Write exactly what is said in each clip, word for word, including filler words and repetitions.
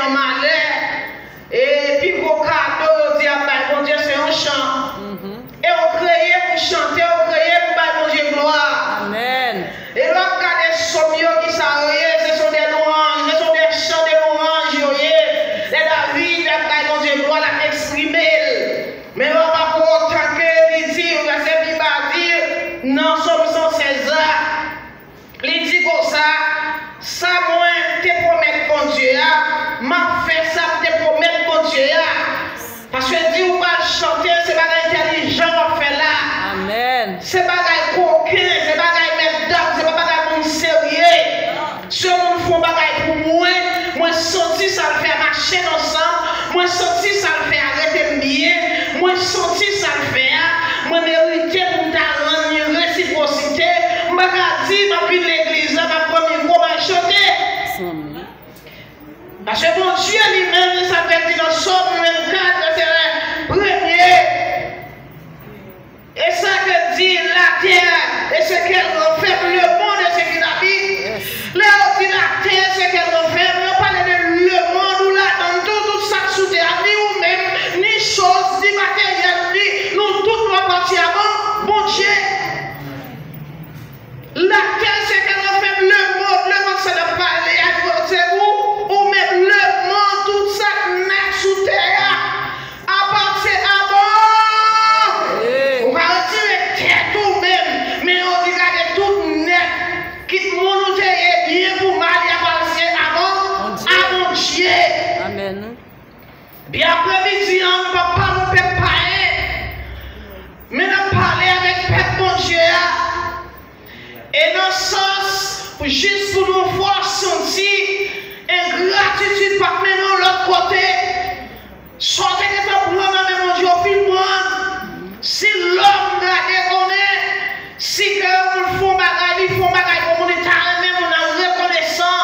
yon malè. E pi gwo kado yo di y ap bay Bondye se yon chan. E yo kreye pou chante, yo kreye pou bay Bondye glwa. Amèn. E lè w ap gade sòm yo, ki sa yo ye? Se sont des louanges, ce sont des chants de louange yo ye. Lè David ap bay Bondye glwa, l ap eksprime l. Men yo pa pou otan ke li di, vèsè pi ba di, nan sòm san sèz la, li di konsa, sa mwen te pwomèt Bondye a, m ap fè sa m te pwomèt Bondye a. Paske di ou pral chante, se bagay entèlijan w ap fè la. Amèn. Se bagay koken, se bagay mèt dam, se pa bagay moun serye. Si yon moun fè yon bagay pou mwen, mwen santi sa l fè a mache nan san m, mwen santi sa l fè a rete m byen, mwen santi sa l fè a, mwen merite pou m ta rann li resipwosite. M pa ka di m ap vin legliz la, m ap pran mikwo, m al chante. Paske Bondye li menm, li sa fè di nan Sòm vennkat, vèsè premye, et ça que dit la terre et ce qu'elle renferme, le monde et ce qu'il habite. Lè yo di la terre et ce qu'elle renferme, yo pale de lemonn ou ladan l tou, tout sa k sou tè a, ni ou menm, ni choz, ni materyèl, ni nou tout nou apatyen a Bondye. La terre et ce qu'elle renferme, le monde, lemonn sa n ap pale a, se ou, ou menm, lemonn, tout sa k nèt sou tè a, apatyen a Bondye. Ou pa retire tèt ou menm, men yo di gade tout nèt, kit moun ou te ye, byen pou mal, li apatyen a Bondye. Amèn. Byen apremidi an, m p ap pale w pèp payen, men n ap pale avèk pèp Bondye a. E nan sans, pou jis pou nou fè w santi, engratitid p ap mennen w lòt kote. Sa w te gentan pran nan men Bondye, w fin pran. Si lòm gade konnen, si ke yon moun fè yon bagay, li fè yon bagay pou moun, li ta renmen moun nan rekonesan.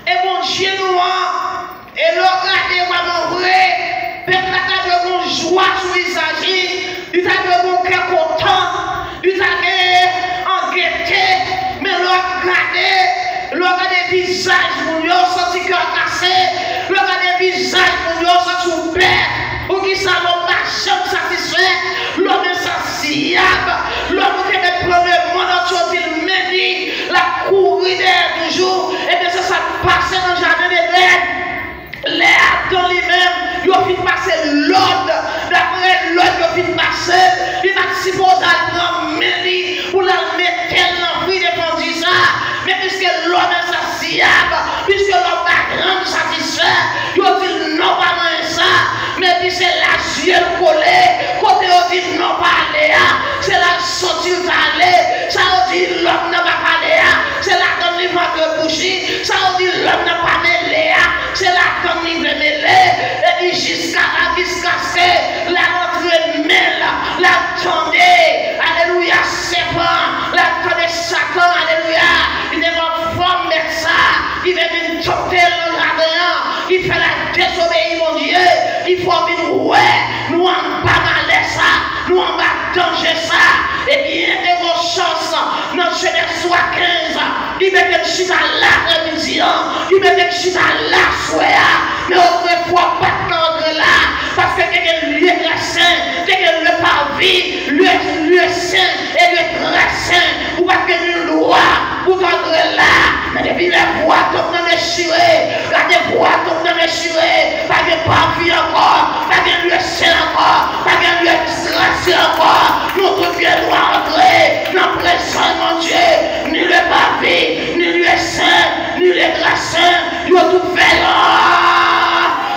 E Bondye nou an, e lè w gade vrèman vre, pèp la ta dwe gen jwa sou vizaj li, li ta dwe gen kè kontan, li ta gen angyete, men lè w ap gade, lè w gade vizaj moun yo, w santi kè w kase, lè w gade vizaj moun yo, w santi w pè. Poukisa lòm pa janm satisfè? Lòm ensasyab. Lòm ou te mèt pran lemonn antye, w di l men li, l ap kouri dèyè toujou. Ebyen, se sa k pase nan jaden Edenn. Lè Adan li menm, yo fin pase lòd, daprè lòd yo fin pase, li pa t sipoze al pran men li pou l al mete l nan fri defandi sa. Men piske lòm ensasyab, piske lòm pa janm satisfè, yo di l non, pa manyen sa. Men epi se la zye l kole, kote yo di l non, pa ale a, se la l soti l t ale. Sa yo di lòm nan pa pale a, se ladann li pa dwe bouji. Sa yo di lòm nan pa mele a, se ladann li vle mele. Epi jiska la, jiskaske l al antre men l, l al tande, alelouya, sèpan, l al tande Satan, alelouya. Li te pran fòm bèt sa ki te vin tante l nan jaden an, ki fè l al dezobeyi Bondye, ki fè w vin wè nou anba malè sa, nou anba danje sa. Ebyen, te gen yon chans nan Jenèz twa kenz, li mete l chita la aprèmidi an, li mete l chita la aswè